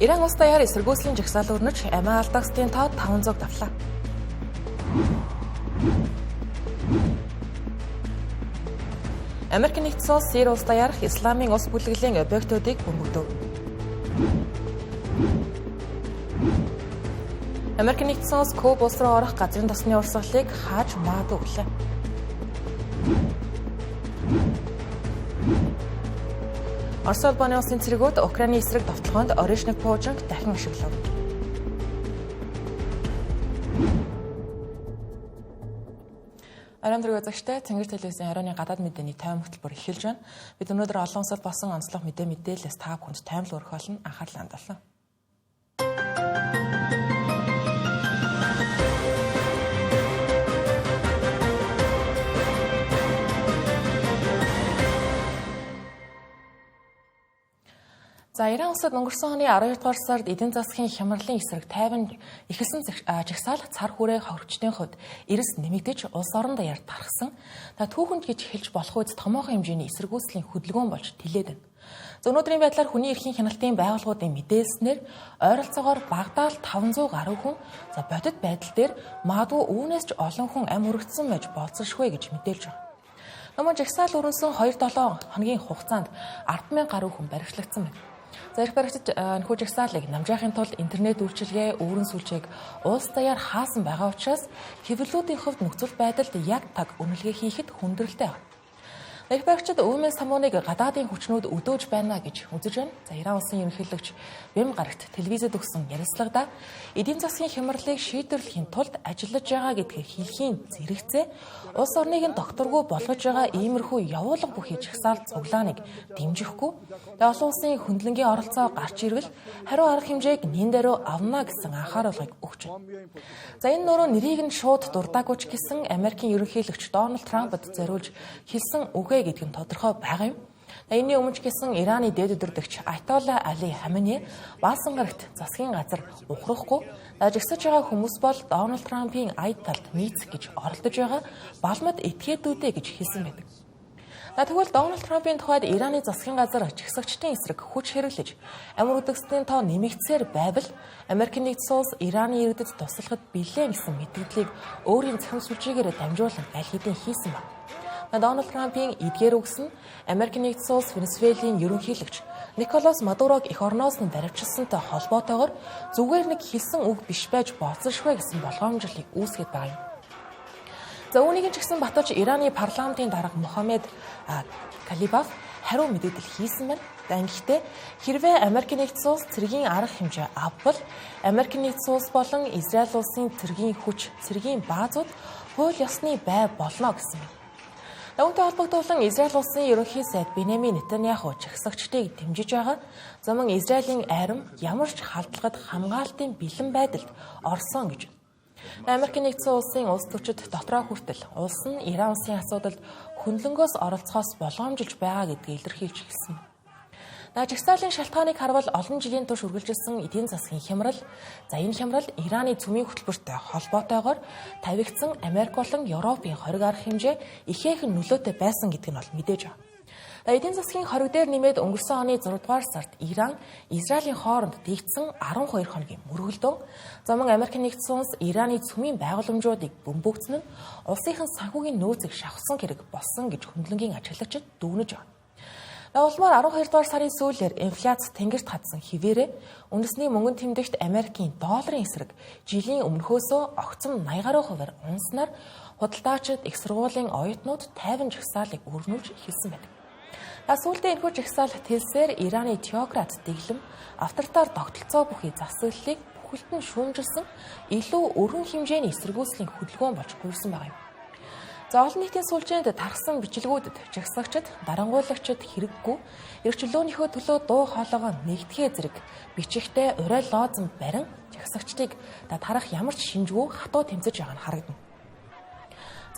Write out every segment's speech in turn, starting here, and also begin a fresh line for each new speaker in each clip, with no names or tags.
Иран улс даяар эсэргүүцлийн жагсаал өрнөж амиа алдагсдын тоо 500 давлаа. Америк нэгдсэн улс Сири улс даяарх Исламын улс бүлэглэлийн объектуудыг бөмбөгдөв. Америк нэгдсэн улс Куб улс руу орох газрын тосны урсгалыг хааж магадгүй өглөө. Орос улбаны улсын цэргүүд Украины эсрэг довтлогоонд Орешник пуужинг дахин ашиглав. Оройн дөрөв үзэгчтэй Цэнгэр телевизийн оройн гадаад мэдээний тайван хөтөлбөр эхэлж байна. Бид өнөөдөр олон улсад болсон онцлог мэдээ мэдээлэлээс та бүхэнд таймлан өргөх болно. Анхаарлаа хандуулна. За Иран улсад өнгөрсөн оны 12 дугаар сард эдийн засгийн хямралын эсрэг тайван эхэлсэн жагсаал цар хүрээ хохирогчдын хувьд эрс нэмэгдэж улс орон даяар тархсан. Та түүхэнд гэж хэлж болох үз томоохон хэмжээний эсэргүүцлийн хөдөлгөөн болж тэлээд байна. За өнөөдрийн байдлаар хүний эрхийн хяналтын байгууллагуудын мэдээлснээр ойролцоогоор багадаа 500 гаруй хүн за бодит байдал дээр магадгүй үүнээс ч олон хүн амь хүргэсэн байж болзошгүй гэж мэдээлж байна. Номон жагсаал өрнөсөн 2-7 хоногийн хугацаанд 10,000 гаруй хүн баривчлагдсан байна. За эрх баригчид нөхөө жагсаалыг намжаахын тулд интернет үйлчилгээ, өвөрөн сүлжээг улс даяар хаасан байгаа учраас хэвлэлүүдийн хувьд нөхцөл байдалд яг таг үнэлгээ хийхэд хүндрэлтэй байна. Эрх баригчид өвмөн самууныг гадаадын хүчнүүд өдөөж байна гэж үзэж байна. За Иран улсын ерөнхийлөгч Бэм гарагт телевизэд өгсөн ярилцлагадаа эдийн засгийн хямралыг шийдвэрлэхийн тулд ажиллаж байгаа гэдгийг хэлхийн зэрэгцээ улс орныг нь докторгүй болгож байгаа иймэрхүү явуулга бүхий жагсаал цуглааныг дэмжихгүй. Тэгээ олон улсын хөндлөнгийн оролцоо гарч ирвэл хариу арга хэмжээг нэн даруй авна гэсэн анхааруулгыг өгч байна. За энэ нөрөө нэрийг нь шууд дурдаагүй ч гэсэн Америкийн ерөнхийлөгч Дональд Трампд зориулж хэлсэн үгээ гэдг нь тодорхой байгаа юм. Энэний өмнө ч гэсэн Ираны дээд өдөрдөгч Айтолла Али Хамини баасан гарагт засгийн газар ухрахгүй жагсаж байгаа хүмүүс бол Дональд Трампын ая талд нийцэх гэж оролдож байгаа балмад этгээдүүдээ гэж хэлсэн байдаг. Тэгвэл Дональд Трампын тухайд Ираны засгийн газар жагсагчдын эсрэг хүч хэрэглэж амир үдгэсний тоо нэмэгдсээр байвал Америк нэгдсэн улс Ираны иргэдэд туслахад бэлэн гэсэн мэдээллийг өөрийн цахим сүлжээгээр дамжуулан аль хэдийн хийсэн байна. Дональд Трампын эдгээр үгс нь Америк нэгдсэн улс Венесуэлийн ерөнхийлөгч Николас Мадурог эх орноос нь баривчилсантай холбоотойгоор зүгээр нэг хэлсэн үг биш байж болзошгүй гэсэн болгоомжлолыг үүсгээд байгаа юм. За үүнийг ч гэсэн баталж Ираны парламентын дарга Мохаммед Калибаф хариу мэдээлэл хийсэн байна. Гэхдээ хэрвээ Америк нэгдсэн улс цэргийн арга хэмжээ авбал Америк нэгдсэн улс болон Израиль улсын цэргийн хүч, цэргийн баазууд хууль ёсны бай болно гэсэн юм. Үүнтэй холбогдуулан Израиль улсын ерөнхий сайд Бенямин Нетаньяху жагсагчдыг дэмжиж байгаа. За мөн Израилийн арим ямар ч халдлагад хамгаалтын бэлэн байдалд орсон гэж. Америк нэгдсэн улсын улс төрчид дотроо хүртэл улс нь Иран улсын асуудалд хөндлөнгөөс оролцохоос болгоомжилж байгаа гэдгийг илэрхийлж эхэлсэн. Жагсаалын шалтгааныг харвал олон жилийн турш үргэлжилсэн эдийн засгийн хямрал, за энэ хямрал Ираны цөмийн хөтөлбөртэй холбоотойгоор тавигдсан Америк болон Европын хориг арга хэмжээ ихээхэн нөлөөтэй байсан гэдг нь бол мэдээж байна. Эдийн засгийн хориг дээр нэмээд өнгөрсөн оны 6 дугаар сард Иран, Израилийн хооронд дийгдсэн 12 хоногийн мөргөлдөөн, за мөн Америк нэгдсэн улс Ираны цөмийн байгууламжуудыг бөмбөгдсөн нь улсынхан санхүүгийн нөөцийг шавхсан хэрэг болсон гэж хөндлөнгийн ажиглагчид дүгнэж байна. Улмаар 12 дугаар сарын сүүлээр инфляц тэнгэрт хадсан хിവэрэ үндэсний мөнгөн тэмдэгт Америкийн долларын эсрэг жилийн өмнөхөөсөө огцом 80 гаруй хувиар унснаар худалдаачид их сургуулийн оюутнууд 50 жагсаалыг өрнүүлж эхэлсэн байдаг. Сүүлдээ энэхүү жагсаал тэлсээр Ираны теократ дэглэм авторитар тогтолцоо бүхий засаглалыг бүхэлд нь шүүмжилсэн илүү өргөн хэмжээний эсэргүүцлийн хөдөлгөөн болж хувирсан байгаа юм. За олон нийтийн сүлжээнд тархсан бичлэгүүдэд жагсагчид, дарангуйлагчид хэрэггүй эрх чөлөөнийхөө төлөө дуу хоолойгоо нэгдэхээ зэрэг бичихтэй урай лоозон барин жагсагчдыг тарах ямар ч шинжгүй хатуу тэмцэж байгаа нь харагдана.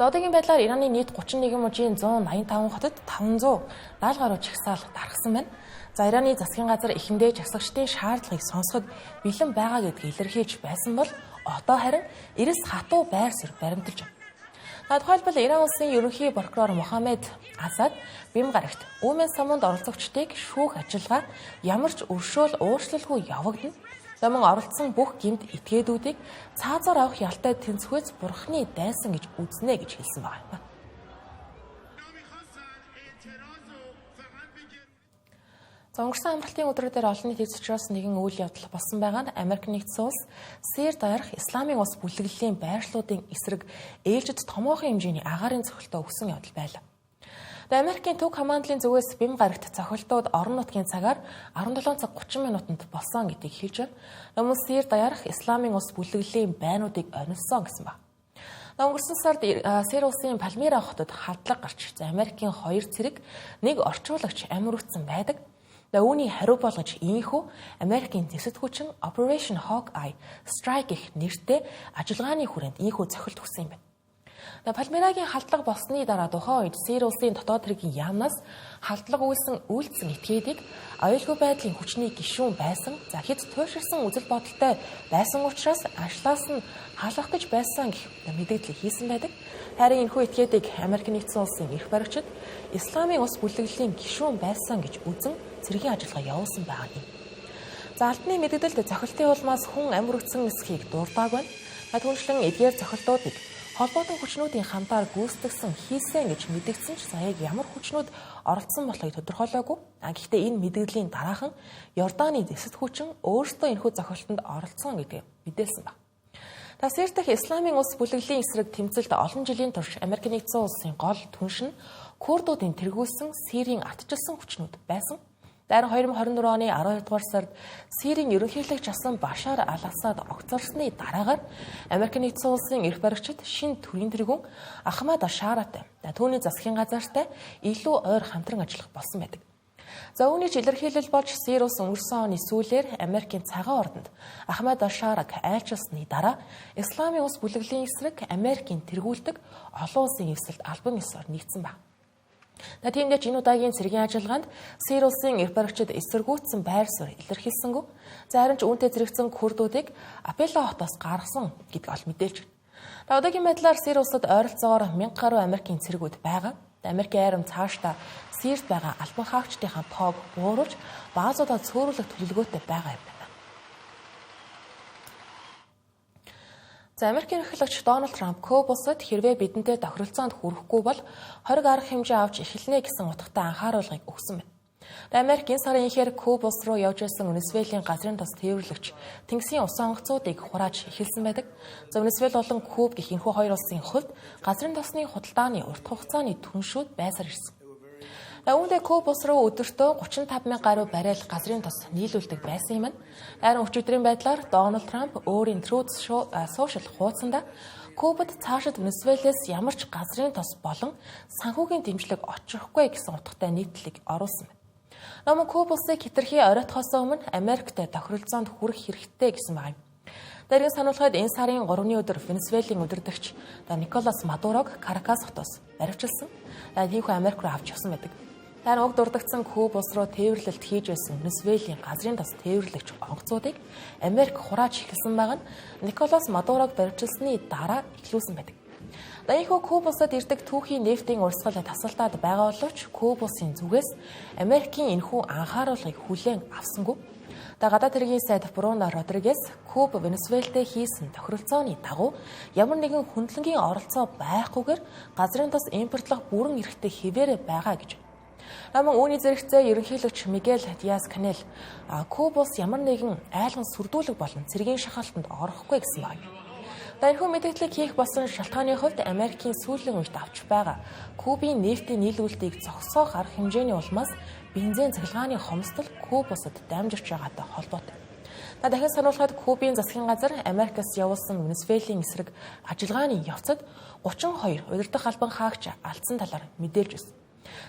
За одоогийн байдлаар Ираны нийт 31 мужийн 185 хотод 570 гаруй жагсаал дарахсан байна. За Ираны засгийн газар эхэндээ жагсагчдын шаардлагыг сонсоход бэлэн байгаа гэдгийг илэрхийлж байсан бол одоо харин эрс хатуу байр суурь баримталж байна. Тухайлбал Иран улсын ерөнхий прокурор Мохаммед Азад бим гарагт Үүмэн суманд оролцогчдыг шүүх ажиллагаа ямар ч өршөөл уучлалгүй явагдана. Мөн оролцсон бүх гэмт этгээдүүдийг цаазаар авах ялтай тэнцвэц бурхны дайсан гэж үзнэ гэж хэлсэн байна. За өнгөрсөн амралтын өдрүүдээр олон нийт эзэчрээс нэгэн үйл явдал болсон байгаа нь Америк нэгдсэн улс Сир даяарх Исламын улс бүлэглэлийн байршлуудын эсрэг ээлжид томоохон хэмжээний агаарын цохилтоо өгсөн явдал байлаа. Америкийн төв командлын зүгээс бим гарагт цохилтууд орон нутгийн цагаар 17 цаг 30 минутанд болсон гэдгийг хэлж байна. Мөн Сир даяарх Исламын улс бүлэглэлийн байнуудыг онилсон гэсэн байна. Өнгөрсөн сард Сир улсын Пальмира хотод халдлага гарч Америкийн 2 цэрэг нэг орчуулагч амир үтсэн байдаг. Үүний хариу болгож ийхүү Америкийн зэвсэт хүчин Operation Hawkeye Strike гэх нэртэй ажиллагааны хүрээнд ийхүү цохилт өгсөн юм байна. Пальмирагийн халдлага болсны дараа тухайн үед Сир улсын дотоод хэргийн яамнаас халдлага үйлсэн үйлдсэн этгээдийг аюулгүй байдлын хүчний гишүүн байсан, за хэд туйширсан үзэл бодолтой байсан учраас ажлаас нь халах гэж байсан гэх мэдээлэл хийсэн байдаг. Харин энэхүү этгээдийг Америк нэгдсэн улсын эрх баригчид Исламын улс бүлэглэлийн гишүүн байсан гэж үзэн цэргийн ажиллагаа явуулсан байгаа юм. За албаны мэдээлэлд цохилтын улмаас хүн амир үтсэн эсхийг дурдааг байна. Түүнчлэн эдгээр цохилтуудыг холбоотон хүчнүүдийн хамтаар гүйцэтгсэн хийсэн гэж мэдэгдсэн ч саяг ямар хүчнүүд оролцсон болохыг тодорхойлоогүй. Гэхдээ энэ мэдээллийн дараахан Йорданы зэвсэт хүчин өөрсдөө энэхүү зохиолтонд оролцсон гэдгийг мэдээлсэн байна. Сир дахь Исламын улс бүлэглэлийн эсрэг тэмцэлд олон жилийн турш Америк нэгдсэн улсын гол түнш нь курдуудын тэргүүлсэн Сирийн ардчилсан хүчнүүд байсан. Дараа 2024 оны 12 дугаар сард Сирийн ерөнхийлөгч асан Башар аль-Асад огцорсны дараагаар Америк нэгдсэн улсын эрх баригчид шинэ төрийн тэргүүн Ахмад Шаратай түүний засгийн газартай илүү ойр хамтран ажиллах болсон байдаг. За үүний ч илэрхийлэл болж Сир улс өнгөрсөн оны сүүлээр Америкийн цагаан ордонд Ахмад Шараг айлчилсны дараа Исламын улс бүлэглэлийн эсрэг Америкийн тэргүүлдэг олон улсын эвсэлд албан ёсоор нэгдсэн байна. Тиймдээ ч энэ удаагийн цэргийн ажиллагаанд Сир улсын эрх баригчид эсэргүүцсэн байр суурь илэрхийлсэнгүй. Зарим ч үүнтэй зэрэгцэн курдуудыг Апелла хотоос гаргасан гэдг ол мэдээлж байна. Одоогийн байдлаар Сир улсад ойролцоогоор 1000 гаруй Америкийн цэргүүд байгаа. Америкийн айрам цаашдаа Сирд байгаа албан хаагчдынхаа тоог бууруулж баазуудаа цөөрүүлэх төлөвлөгөөтэй байгаа юм байна. За Америкийн ерөнхийлөгч Дональд Трамп Куб улсад хэрвээ бидэнтэй тохиролцоонд хүрэхгүй бол хориг арга хэмжээ авч эхэлнэ гэсэн утгатай анхааруулгыг өгсөн байна. Америк энэ сарын ихээр Куб улс руу явж байсан Венесуэлийн газрын тос тээвэрлэгч тэнгисийн усан онгоцуудыг хурааж эхэлсэн байдаг. За Венесуэл болон Куб гэх энэхүү хоёр улсын хувьд газрын тосны худалдааны урт хугацааны түншүүд байсаар ирсэн. Үүндээ Куб улс руу өдөртөө 35 мянган гаруй баррел газрын тос нийлүүлдэг байсан юм. Харин өчигдрийн байдлаар Дональд Трамп өөрийн Truth Social хуудсандаа Кубад цаашид Венесуэлээс ямар ч газрын тос болон санхүүгийн дэмжлэг очихгүй гэсэн утгатай нийтлэлийг оруулсан байна. Номон Куб улсыг хэтэрхий оройтхоос өмнө Америктэй тохиролцоонд хүрэх хэрэгтэй гэсэн байна. Дэргийн сануулгад энэ сарын 3-ны өдөр Венесуэлийн удирдагч Николас Мадурог Каракас хотоос баривчилсан. Тиймээс Америк руу авч явсан байдаг. Харин уг дурдгдсан Куб улс руу тээвэрлэлт хийж байсан Венесуэлийн газрын тос тээвэрлэгч онгоцуудыг Америк хурааж эхэлсэн байгаа нь Николас Мадурог баривчилсны дараа эхлүүлсэн байдаг. Ийнхүү Куб улсад ирдэг түүхийн нефтийн урсгал тасалдаад байгаа боловч Куб улсын зүгээс Америкийн энэхүү анхааруулгыг хүлээн авсангүй. Гадаад хэргийн сайд Бруно Родригес Куб Венесуэлтэй хийсэн тохиролцооны дагуу ямар нэгэн хүндлэнгийн оролцоо байхгүйгээр газрын тос импортлох бүрэн эрхтэй хэвээрээ байгаа гэж. Мөн үүний зэрэгцээ ерөнхийлөгч Мигель Диас Канел Куб улс ямар нэгэн айлган сүрдүүлэг болон цэргийн шахалтанд орохгүй гэсэн байна. Энэхүү мэдээллийг хийх болсон шалтгааны хувьд Америкийн сүүлийн үед авч байгаа Кубын нефтийн нийлүүлэлтийг зогсоох арга хэмжээний улмаас бензин цахилгааны хомсдол Куб улсад дамжирч байгаатай холбоотой. Дахин сануулхад Кубын засгийн газар Америкаас явуулсан Венесуэлийн эсрэг ажиллагааны явцад 32 удирдах албан хаагч алдсан талаар мэдээлж байсан.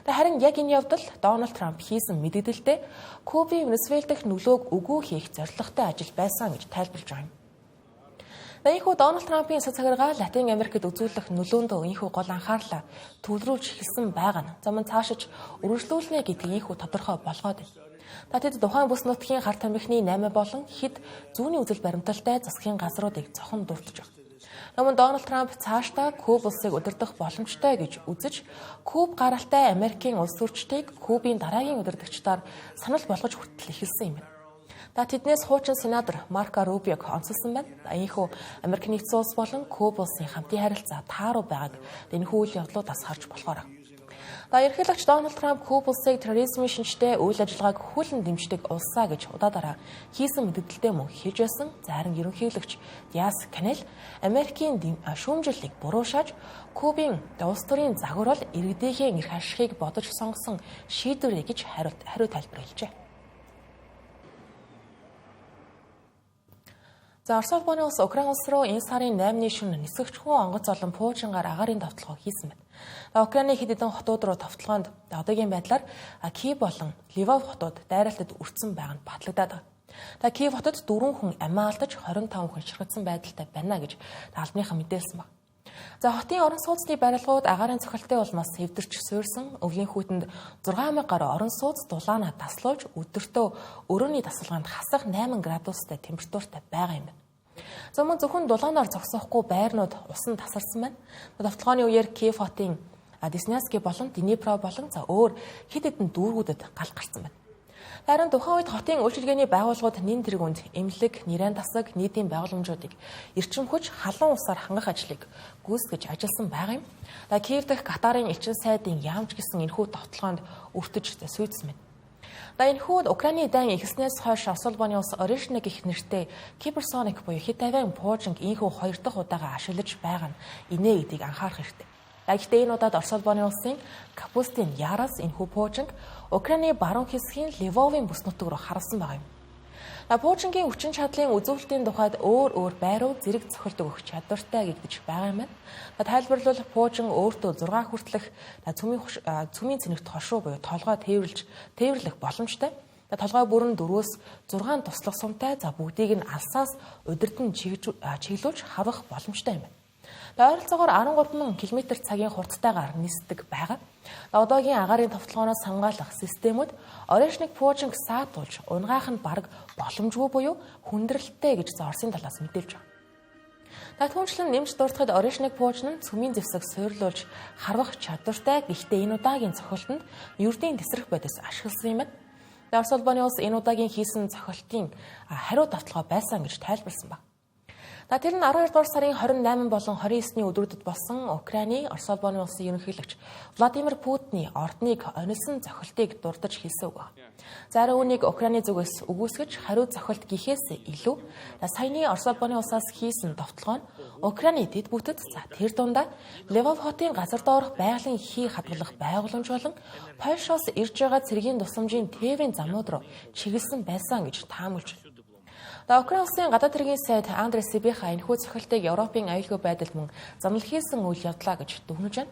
Харин яг энэ явдал Дональд Трамп хийсэн мэдээлэлдээ Кубын Венесуэл дэх нөлөөг үгүй хийх зорилготой ажил байсан гэж тайлбарлаж байгаа юм. Ийнхүү Дональд Трампын засаг захиргаа Латин Америкт үзүүлэх нөлөөндөө ийнхүү гол анхаарлаа төвлөрүүлж эхэлсэн байгаа нь. За мөн цаашиж үргэлжлүүлнэ гэдгийг ийнхүү тодорхой болгоод байна. Тэд тухайн бүс нутгийн хар тамхины 8 болон хэд зүүнний үзэл баримталтай засгийн газруудыг цохон дурдж байна. Номон Дональд Трамп цаашдаа Куб улсыг удирдах боломжтой гэж үзэж, Куб гаралтай Америкийн улс төрчдийг Кубын дараагийн удирдагчдаар санал болгож хүртэл эхэлсэн юм байна. За тэднээс хуучин сенатор Марко Рубиог онцолсон байна. Ийхүү Америк нэгдсэн улс болон Куб улсын хамтын харилцаа тааруу байгааг энэхүү үйл явдлуудаас харж болохоор. За ерөнхийлөгч Дональд Трамп Куб улсыг терроризмын шинжтэй үйл ажиллагааг хүлэн дэмждэг улсаа гэж удаа дараа хийсэн мэдээлэлтэй мөн хэлж байсан. За харин ерөнхийлөгч Диас Канел Америкийн шүүмжлэлийг буруу шааж Кубын улс төрийн загвар бол иргэдийнхээ эрх ашигыг бодож сонгосон шийдвэр гэж хариу тайлбар хэлжээ. За Орос улбаны улс Украин улс руу энэ сарын 8-ны шөнө нисгэгч хүн онгоц олон пуужингаар агаарын довтлогоо хийсэн байна. Украины хэд хэдэн хотууд руу довтлогоонд одоогийн байдлаар Киев болон Львов хотууд дайралтад өртсөн байгаа нь батлагдаад байна. За Киев хотод 4 хүн амиа алдаж 25 хүн ширхэгдсэн байдалтай байна гэж албаныхан мэдээлсэн байна. За хотын орон сууцны барилгууд агаарын цохилтын улмаас эвдэрч суурсан өвлийн хүйтэнд 6000 гаруй орон сууц дулаанаа таслуулж өдөртөө өрөөний тасалгаанд хасах 8 градустай температуртай байгаа юм байна. За мөн зөвхөн дулаанаар зогсоохгүй байрнууд усан тасарсан байна. Довтлогооны үеэр Киев хотын Десняски болон Днепро болон за өөр хэд хэдэн дүүргүүдэд гал гарсан байна. Харин тухайн үед хотын үйлчилгээний байгууллагууд нэн тэргүүнд эмнэлэг, нэрэн тасаг, нийтийн байгууламжуудыг эрчим хүч халуун усаар хангах ажлыг гүйцэтгэж ажилласан байгаа юм. За Киев дахь Катарын элчин сайдын яамч гэсэн энэхүү довтлогоонд өртөж сүйдсэн байна. За энэхүү Украины дайн эхэлснээс хойш Орос улбаны улс Орешник гэх нэртэй киберсоник буюу хэд тавиан пуужинг энэхүү хоёр дахь удаага ашиглаж байгаа нь инээ гэдгийг анхаарах хэрэгтэй. Гэхдээ энэ удаад Орос улбаны улсын Капустин Яраас энэхүү пуужинг Украины баруун хэсгийн Львовын бүс нутаг руу харсан байгаа юм. Пуужингийн хүчин чадлын үзүүлэлтийн тухайд өөр өөр байруу зэрэг цохилт өгөх чадвартай гэгдэж байгаа юм байна. Тайлбарлавал пуужин өөртөө 6 хүртэлх цөмийн цэнэгт хошуу буюу толгой тээвэрлэх боломжтой. Толгой бүрэн 4-өөс 6 туслах сумтай, за бүгдийг нь алсаас удирдан чиглүүлж хавах боломжтой юм байна. Ойролцоогоор 13,000 км цагийн хурдтайгаар нисдэг байгаа. Одоогийн агаарын товтлогооноос хамгаалах системүүд Орешник пуужинг саатуулж унгаах нь бараг боломжгүй буюу хүндрэлтэй гэж Оросын талаас мэдээлж байна. Түүнчлэн нэмж дурдахад Орешник пуужин нь цөмийн зэвсэг суурлуулж харвах чадвартай. Гэхдээ энэ удаагийн цохилтонд ердийн тесрэх бодис ашигласан юм байна. Орос улбаны улс энэ удаагийн хийсэн цохилтын хариу довтлогоо байсан гэж тайлбарласан байна. Тэр нь 12 дугаар сарын 28 болон 29-ний өдрүүдэд болсон Украины Орос улбаны улсын ерөнхийлөгч Владимир Путиний ордныг онилсон цохилтыг дурдаж хэлсэн үг. За харин үүнийг Украины зүгээс үгүйсгэж хариу цохилт гэхээс илүү саяны Орос улбаны улсаас хийсэн довтлогоо нь Украины дэд бүтэц за тэр дундаа Львов хотын газар доорх байгалийн хий хадгалах байгууламж болон Польшоос ирж байгаа цэргийн тусламжийн тээврийн замууд руу чиглэсэн байсан гэж таамаглаж байна. Украин улсын гадаад хэргийн сайд Андрей Сибиха энэхүү цохилтыг Европын аюулгүй байдал мөн замнал хийсэн үйл явдлаа гэж дүгнэж байна.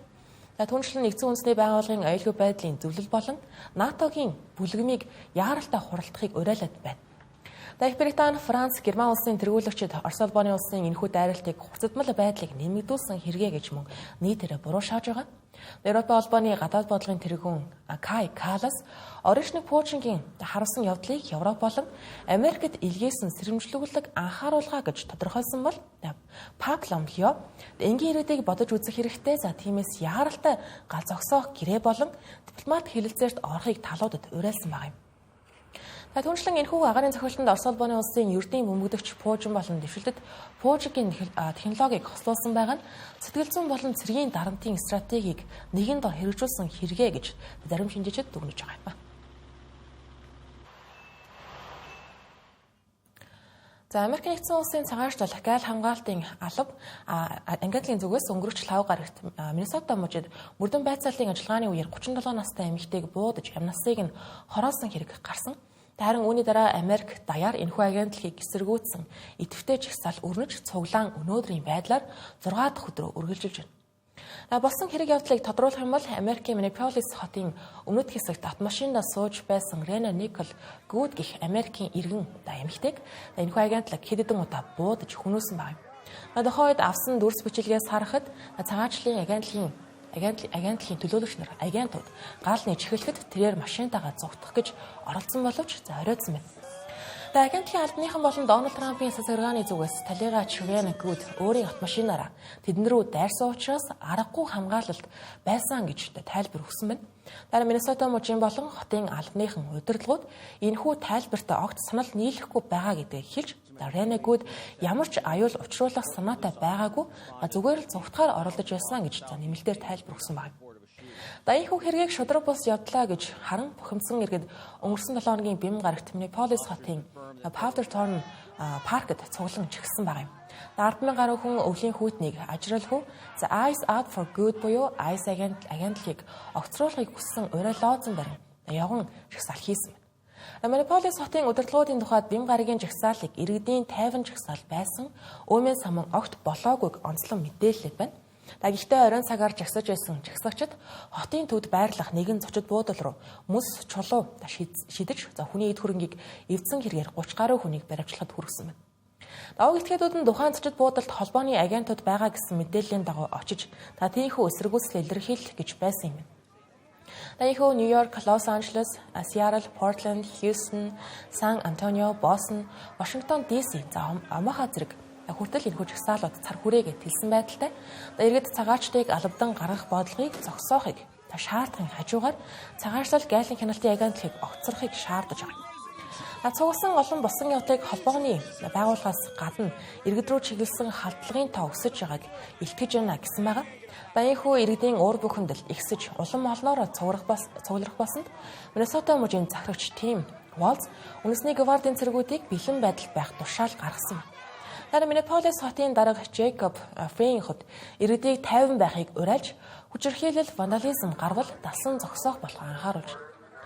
Түүнчлэн нэгдсэн үндэсний байгууллагын аюулгүй байдлын зөвлөл болон НАТО-гийн бүлгэмийг яаралтай хуралдахыг уриалаад байна. Их Британи, Франц, Герман улсын тэргүүлэгчид Орос улбаны улсын энэхүү дайралтыг хурцдмал байдлыг нэмэгдүүлсэн хэрэгэ гэж мөн нийтээр буруу шааж байгаа. Европын холбооны гадаад бодлогын тэргүүн Кай Калас Орешник пуужингийн харуулсан явдлыг Европ болон Америкт илгээсэн сэрэмжлүүлэг анхааруулга гэж тодорхойлсон бол Пап Ламхио энгийн иргэдийг бодож үзэх хэрэгтэй. За тиймээс яаралтай гал зогсоох гэрээ болон дипломат хэлэлцээрт орохыг талуудад уриалсан байгаа юм. Түүнчлэн энэхүү агаарын цохилтонд Орос улбаны улсын ердийн бөмбөгдөгч пуужин болон дэвшилтэд пуужигийн технологиг хослуулсан байгаа нь сэтгэл зүйн болон цэргийн дарамтын стратегийг нэгэн дор хэрэгжүүлсэн хэрэгэ гэж зарим шинжээчид дүгнэж байгаа юм. За Америк нэгдсэн улсын цагаачлал гайл хамгаалтын алба ангиадлын зүгээс өнгөрөгч лав гарагт Миннесота мужид мөрдөн байцааллын ажиллагааны үеэр 37 настай эмэгтэйг буудаж амнасыг нь хороосон хэрэг гарсан. Харин үүний дараа Америк даяар энэхүү агентлагийг эсэргүүцсэн идэвхтэй жагсаал өрнөж цуглаан өнөөдрийн байдлаар 6 дахь өдрөө үргэлжилж байна. Болсон хэрэг явдлыг тодруулах юм бол Америкийн Миннеаполис хотын өмнөд хэсэгт автомашиндаа сууж байсан Рена Никол Гүд гэх Америкийн иргэн эмэгтэйг энэхүү агентлаг хэд хэдэн удаа буудаж хүнөөсөн байгаа юм. Тухайн үед авсан дүрс бичлэгээс харахад цагаачлалын агентлагийн төлөөлөгч нар агентууд гал нээж эхлэхэд тэрээр машинтайгаа зугтах гэж оролцсон боловч за оройтсон байна. За агентлагийн албаныхан болон Дональд Трампын сасаргааны зүгээс талигач Рена Гуд өөрийн автомашинаараа тэдэн рүү дайрсан учраас аргагүй хамгаалалт байсан гэж тайлбар өгсөн байна. Дараа Миннесота мужийн болон хотын албаныхан удирдлагууд энэхүү тайлбарт огт санал нийлэхгүй байгаа гэдгийг хэлж Рена Гуд ямар ч аюул учруулах санаатай байгаагүй зүгээр л зугтахаар оролдож байсан гэж нэмэлтээр тайлбар өгсөн байна. За энэхүү хэргийг шударга бус явдлаа гэж харан бухимдсан иргэд өнгөрсөн 7 хоногийн бэм гарагт Миннеаполис хотын Powderhorn паркт цуглан чигсэн байгаа юм. 10,000 гаруй хүн өвлийн хүйтнийг ажралгүй за Ice Out for Good буюу ICE агентлагийг огцруулахыг хүссэн урай лоозон барин явган жагсаал хийсэн байна. Миннеаполис хотын удирдлагуудын тухайд бэм гарагийн жагсаалыг иргэдийн 50 жагсаал байсан Өөмийн саман огт болоогүйг онцлон мэдээллээд байна. Гэхдээ оройн цагаар жагсаж байсан жагсагчид хотын төвд байрлах нэгэн зочид буудал руу мөс чулуу шидэж за хүний эд хөрөнгийг эвдсэн хэрэгээр 30 гаруй хүнийг баривчлахад хүргэсэн байна. Давуу этгээдүүд нь тухайн зочид буудалд холбооны агентууд байгаа гэсэн мэдээллийн дагуу очиж та тийхүү эсэргүүцэл илэрхийлэх гэж байсан юм байна. Таийнхүү Нью-Йорк, Лос Анжелес, Сиэтл, Портленд, Хьюстон, Сан Антонио, Бостон, Вашингтон DC за Омаха зэрэг хүртэл энэхүү жагсаалууд цар хүрээгээ тэлсэн байдалтай. Иргэд цагаачдыг албадан гаргах бодлогыг зогсоохыг шаардахын хажуугаар цагаачлал гайлын хяналтын агентлагийг огцорхыг шаардаж байгаа. Цугласан олон босон явдлыг холбооны байгууллагаас гадна иргэд рүү чиглэсэн халдлагын тоо өсөж байгааг илтгэж байна гэсэн байгаа. Баянхүү иргэдийн уур бухимдал ихсэж улам олноороо цугларах болсонд Миннесота мужийн захирагч Тим Уолз үндэсний гвардын цэргүүдийг бэлэн байдалд байх тушаал гаргасан. Харин Миннеаполис хотын дарга Джейкоб Фрейн хувьд иргэдийг тайван байхыг уриалж хүчирхийлэл, вандализм гарвал далсан зогсоох болох анхааруулж.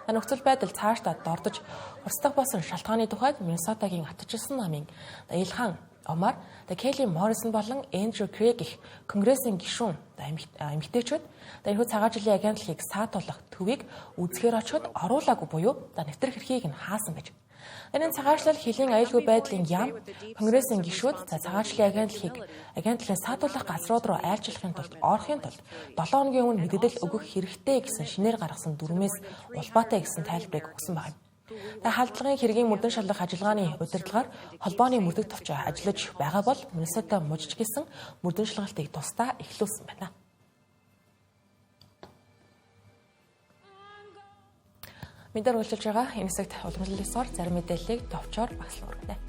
Нөхцөл байдал цаашдаа дордож хурцдах болсон шалтгааны тухайд Миннесотагийн атжирсан намын Илхан Омар, Келли Моррисон болон Эндрю Крэг их Конгрессийн гишүүн эмэгтэйчүүд энэхүү цагаан жилийн агентлагийг саатуулах төвийг үзэхээр очиход оруулаагүй буюу нэвтрэх эрхийг нь хаасан байж. Энэ цагаачлал хөлийн аюулгүй байдлын яам Конгрессийн гишүүд цагаачлалын агентлагийг агентлагын саатуулах газрууд руу айлчлахын тулд орохын тулд 7 хоногийн өмнө мэдээлэл өгөх хэрэгтэй гэсэн шинээр гаргасан дүрмээс улбаатай гэсэн тайлбарыг өгсөн байна. Та халдлагын хэргийн мөрдөн шалгах ажиллагааны удирдлагаар холбооны мөрдөх товч ажиллаж байгаа бол Миннесота мужиж гэсэн мөрдөн шалгалтыг тусдаа эхлүүлсэн байна. Мэдээр үргэлжлэж байгаа энэ хэсэгт уламжлал ёсоор зарим мэдээллийг товчоор багслан өргөнө.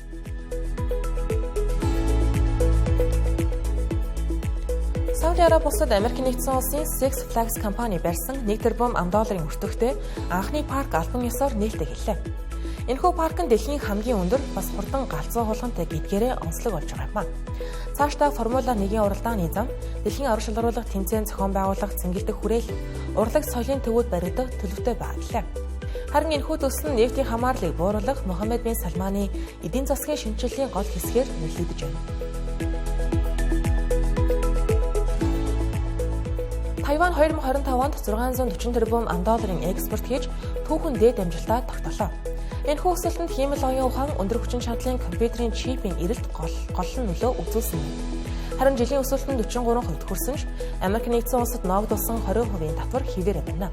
Сауди Араби улсад Америк нэгдсэн улсын Six Flags компани барьсан 1 тэрбум ам долларын өртөгтэй анхны парк албан ёсоор нээлттэй хэллээ. Энэхүү парк нь дэлхийн хамгийн өндөр бас хурдан галзуу хулгантай гэдгээрээ онцлог болж байгаа юм а. Цаашдаа Формула 1-ийн уралдааны зам, дэлхийн орон шалгаруулах тэмцээн зохион байгуулах цэнгэлдэх хүрээл, урлаг соёлын төвүүд баригдах төлөвтэй байгаа гэлээ. Харин энэхүү төсөл нь нефтийн хамаарлыг бууруулах Мохаммед бин Салманы эдийн засгийн шинэчлэлийн гол хэсгээр нөлөөлөж байна. Тайван 2025 онд 640 тэрбум ам долларын экспорт хийж түүхэн дээд амжилтаа тогтоолоо. Энэхүү өсөлтөнд хиймэл оюун ухаан, өндөр хүчин чадлын компьютерийн чипийн эрэлт гол нь нөлөө үзүүлсэн юм. Харин жилийн өсөлт нь 43% хүрсэн ч Америк нэгдсэн улсад ноогдуулсан 20% татвар хэвээр байна.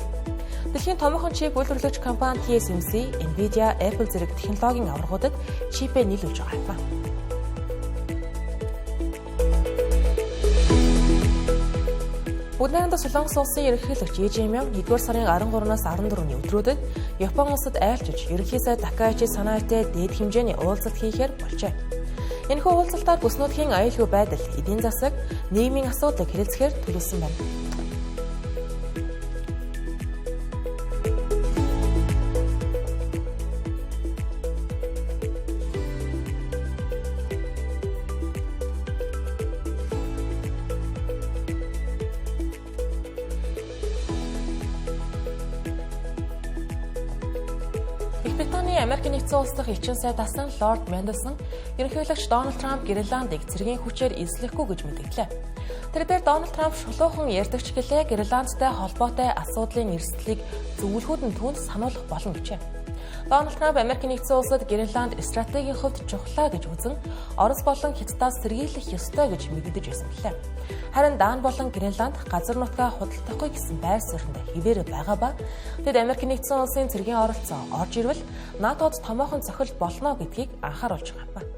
Дэлхийн томоохон чип үйлдвэрлэгч компани TSMC, Nvidia, Apple зэрэг технологийн аваргуудад чипээ нийлүүлж байгаа юм. Бүгд найрамдах Солонгос улсын ерөнхийлөгч Ли Жэ Мён 1-р сарын 13-наас 14-ний өдрүүдэд Япон улсад айлчилж ерөнхий сайд Такаичи Санаэтэй дээд хэмжээний уулзалт хийхээр болжээ. Энэхүү уулзалтаар бүс нутгийн аюулгүй байдал, эдийн засаг, нийгмийн асуудлыг хэлэлцэхээр төлөвлөсөн байна. Их Британий Америк нэгдсэн улс дахь элчин сайд асан Лорд Мэнделсон ерөнхийлөгч Дональд Трамп Гренландыг цэргийн хүчээр эзлэхгүй гэж мэдгдлээ. Тэр дээр Дональд Трамп шулуухан ярьдагч гэлээ Гренландтай холбоотой асуудлын эрсдлийг зөвлөхүүд нь түүнд сануулах болно гэжээ. Дональд Трамп Америк нэгдсэн улсад Гренланд стратегийн хувьд чухлаа гэж үзэн Орос болон Хятадаас сэргийлэх ёстой гэж мэддэж байсан билээ. Харин Дан болон Гренланд газар нутгаа худалдахгүй гэсэн байр суурьнд хэвээр байгаа ба тэд Америк нэгдсэн улсын цэргийн оролцоо орж ирвэл НАТО-д томоохон цохилт болно гэдгийг анхааруулж байгаа юм.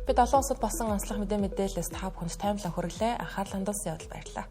Бид олон улсад болсон онцлог мэдээлэлээс та бүхэнд таймлан хүргэлээ. Анхаарал хандуулсан явдал баярлалаа.